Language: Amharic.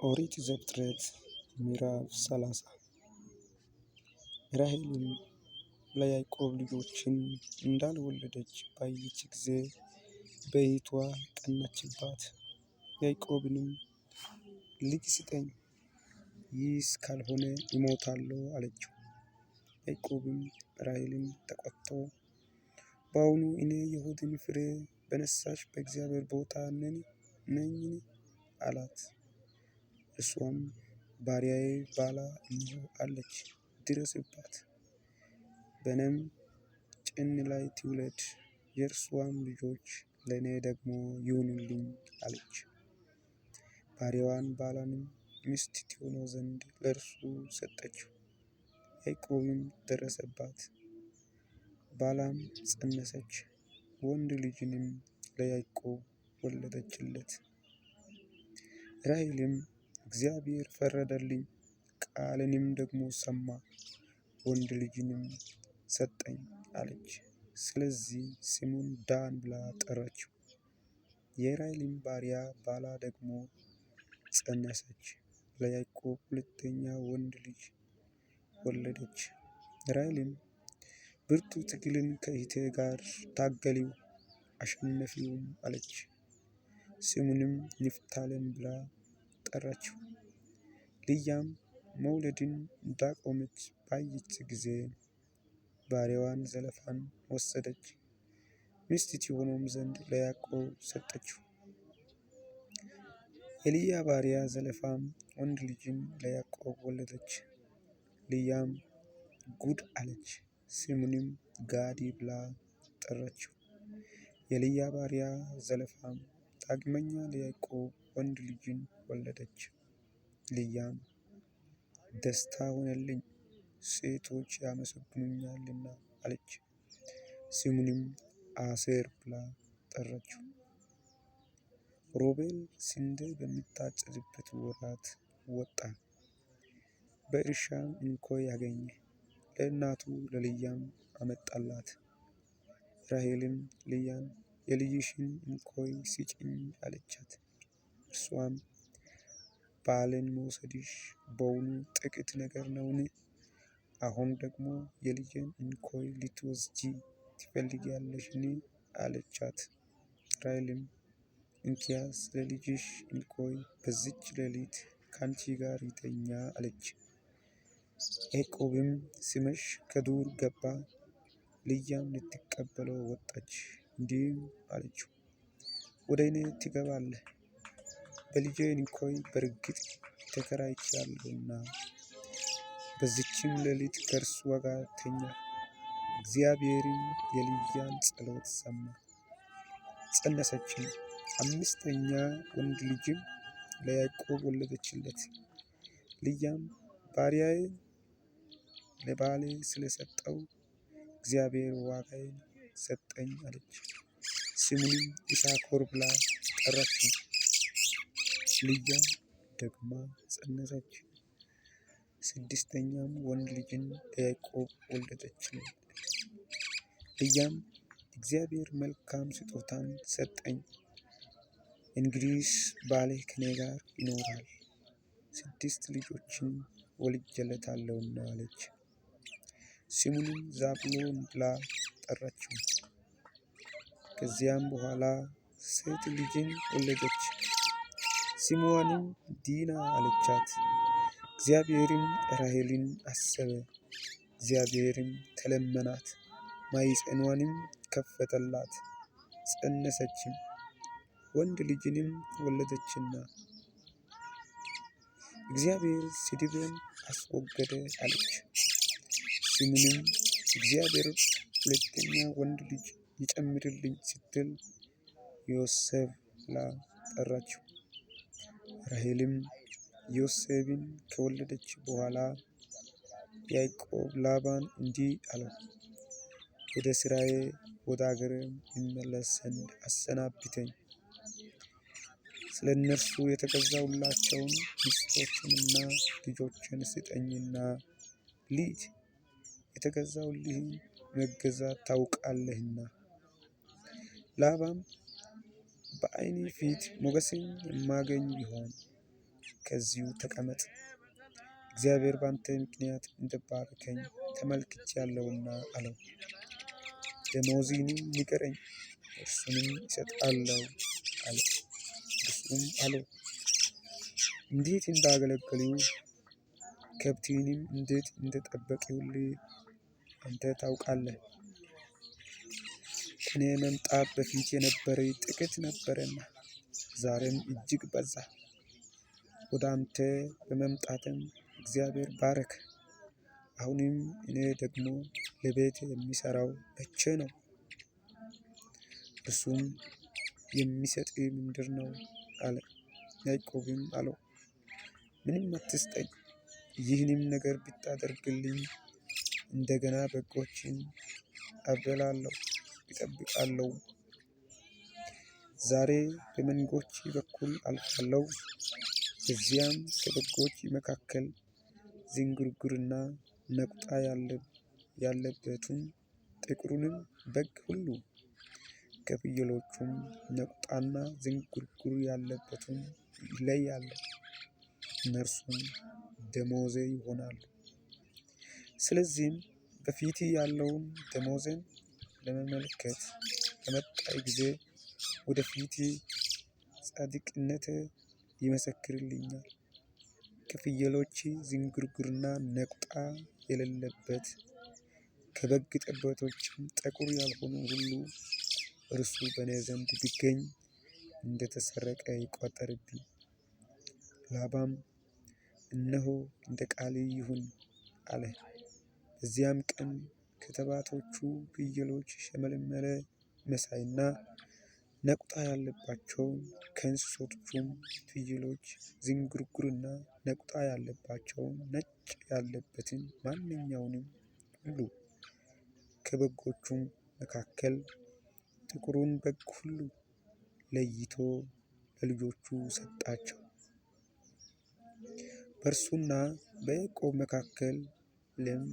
ኦሪት ዘፍጥረት ምዕራፍ 30። ራሔልም ለያዕቆብ ልጆችን እንዳልወለደች ባየች ጊዜ በእኅትዋ ቀናችባት። ያዕቆብንም ልጅ ስጠኝ፣ ይህስ ካልሆነ እሞታለሁ አለችው። ያዕቆብም ራሔልን ተቆጥቶ፣ በውኑ እኔ የሆድን ፍሬ በነሣሽ በእግዚአብሔር ቦታ ነኝን? አላት። እርሷም ባሪያዬ ባላ እነሆ አለች፣ ድረስባት፣ በእኔም ጭን ላይ ትውለድ፣ የእርስዋም ልጆች ለእኔ ደግሞ ይሁኑልኝ አለች። ባሪያዋን ባላንም ሚስት ትሆነው ዘንድ ለእርሱ ሰጠችው። ያዕቆብም ደረሰባት። ባላም ፀነሰች፣ ወንድ ልጅንም ለያዕቆብ ወለደችለት። ራሔልም እግዚአብሔር ፈረደልኝ፣ ቃሌንም ደግሞ ሰማ፣ ወንድ ልጅንም ሰጠኝ አለች። ስለዚህ ስሙን ዳን ብላ ጠራችው። የራሔልም ባሪያ ባላ ደግሞ ፀነሰች፣ ለያዕቆብ ሁለተኛ ወንድ ልጅ ወለደች። ራሔልም ብርቱ ትግልን ከእኅቴ ጋር ታገልሁ፣ አሸነፍሁም አለች። ስሙንም ንፍታሌም ብላ ጠራችው። ልያም መውለድን እንዳቆመች ባየች ጊዜ ባሪያዋን ዘለፋን ወሰደች፣ ሚስት ትሆነውም ዘንድ ለያዕቆብ ሰጠችው። የልያ ባሪያ ዘለፋም ወንድ ልጅን ለያዕቆብ ወለደች። ልያም ጉድ አለች፣ ስሙንም ጋዲ ብላ ጠራችው። የልያ ባሪያ ዘለፋም ዳግመኛ ለያዕቆብ ወንድ ልጅን ወለደች። ልያም ደስታ ሆነልኝ፣ ሴቶች ያመሰግኑኛልና አለች። ስሙንም አሴር ብላ ጠራችው። ሮቤል ስንዴ በሚታጨድበት ወራት ወጣ፣ በእርሻም እንኮይ አገኘ፣ ለእናቱ ለልያም አመጣላት። ራሔልም ልያን የልጅሽን እንኮይ ስጪኝ አለቻት። እርሷም ባሌን መውሰድሽ በውኑ ጥቂት ነገር ነውን? አሁን ደግሞ የልጄን እንኮይ ልትወስጂ ትፈልጊያለሽን? አለቻት። ራሔልም እንኪያስ ለልጅሽ እንኮይ በዚህች ሌሊት ከአንቺ ጋር ይተኛ አለች። ያዕቆብም ሲመሽ ከዱር ገባ። ልያም ልትቀበለው ወጣች፣ እንዲህም አለችው፣ ወደ እኔ ትገባለህ፣ በልጄ እንኮይ በእርግጥ ተከራይቼአለሁና። በዚችም ሌሊት ከእርስዋ ጋር ተኛ። እግዚአብሔርም የልያን ጸሎት ሰማ። ፀነሰችም፣ አምስተኛ ወንድ ልጅም ለያዕቆብ ወለደችለት። ልያም ባሪያዬን ለባሌ ስለሰጠሁ እግዚአብሔር ዋጋዬን ሰጠኝ አለች። ስሙንም ይሳኮር ብላ ጠራችው። ልያም ደግማ ፀነሰች፣ ስድስተኛም ወንድ ልጅን ለያዕቆብ ወለደችለት። ልያም እግዚአብሔር መልካም ስጦታን ሰጠኝ፣ እንግዲህስ ባሌ ከእኔ ጋር ይኖራል፣ ስድስት ልጆችን ወልጄለታለሁና አለች። ስሙንም ዛብሎን ብላ ጠራችው። ከዚያም በኋላ ሴት ልጅን ወለደች፣ ስሟንም ዲና አለቻት። እግዚአብሔርም ራሔልን አሰበ፣ እግዚአብሔርም ተለመናት፣ ማኅፀኗንም ከፈተላት፣ ፀነሰችም፣ ወንድ ልጅንም ወለደችና እግዚአብሔር ስድቤን አስወገደ አለች። ስሙንም እግዚአብሔር ሁለተኛ ወንድ ልጅ ይጨምርልኝ ስትል ዮሴፍ ብላ ጠራችው። ራሔልም ዮሴፍን ከወለደች በኋላ ያዕቆብ ላባን እንዲህ አለው፣ ወደ ሥራዬ ወደ አገሬም እመለስ ዘንድ አሰናብተኝ። ስለ እነርሱ የተገዛሁላቸውን ሚስቶችንና ልጆችን ስጠኝና ልሂድ፣ የተገዛሁልህን መገዛት ታውቃለህና። ላባም በዓይንህ ፊት ሞገስን የማገኝ ብሆን ከዚሁ ተቀመጥ፣ እግዚአብሔር በአንተ ምክንያት እንደባረከኝ ተመልክቼአለሁና አለው። ደመወዝህንም ንገረኝ፣ እርሱንም እሰጥሃለሁ አለ። እርሱም አለው፣ እንዴት እንዳገለገልሁ ከብትህንም እንዴት እንደጠበቅሁልህ አንተ ታውቃለህ። ከእኔ መምጣት በፊት የነበረ ጥቂት ነበረና ዛሬም እጅግ በዛ። ወደ አንተ በመምጣትም እግዚአብሔር ባረክ። አሁንም እኔ ደግሞ ለቤት የሚሠራው መቼ ነው? እርሱም የሚሰጥህ ምንድር ነው አለ። ያዕቆብም አለው፣ ምንም አትስጠኝ፣ ይህንም ነገር ብታደርግልኝ እንደገና በጎችን አበላለሁ እጠብቃለሁ። ዛሬ በመንጎች በኩል አልፋለሁ፣ በዚያም ከበጎች መካከል ዝንጉርጉርና ነቁጣ ያለበትን ጥቁሩንም በግ ሁሉ ከፍየሎቹም ነቁጣና ዝንጉርጉር ያለበትን እለያለሁ፣ እነርሱም ደመወዜ ይሆናሉ። ስለዚህም በፊትህ ያለውን ደመወዜን ለመመልከት በመጣህ ጊዜ ወደፊት ጻድቅነቴ ይመሰክርልኛል። ከፍየሎች ዝንጉርጉርና ነቁጣ የሌለበት ከበግ ጠቦቶችም ጥቁር ያልሆኑ ሁሉ እርሱ በእኔ ዘንድ ቢገኝ እንደተሰረቀ ይቆጠርብኝ። ላባም እነሆ እንደ ቃልህ ይሁን አለ። በዚያም ቀን ከተባቶቹ ፍየሎች ሽመልመሌ መሳይና ነቁጣ ያለባቸውን ከእንስሶቹም ፍየሎች ዝንጉርጉርና ነቁጣ ያለባቸውን ነጭ ያለበትን ማንኛውንም ሁሉ ከበጎቹም መካከል ጥቁሩን በግ ሁሉ ለይቶ ለልጆቹ ሰጣቸው። በእርሱና በያዕቆብ መካከልም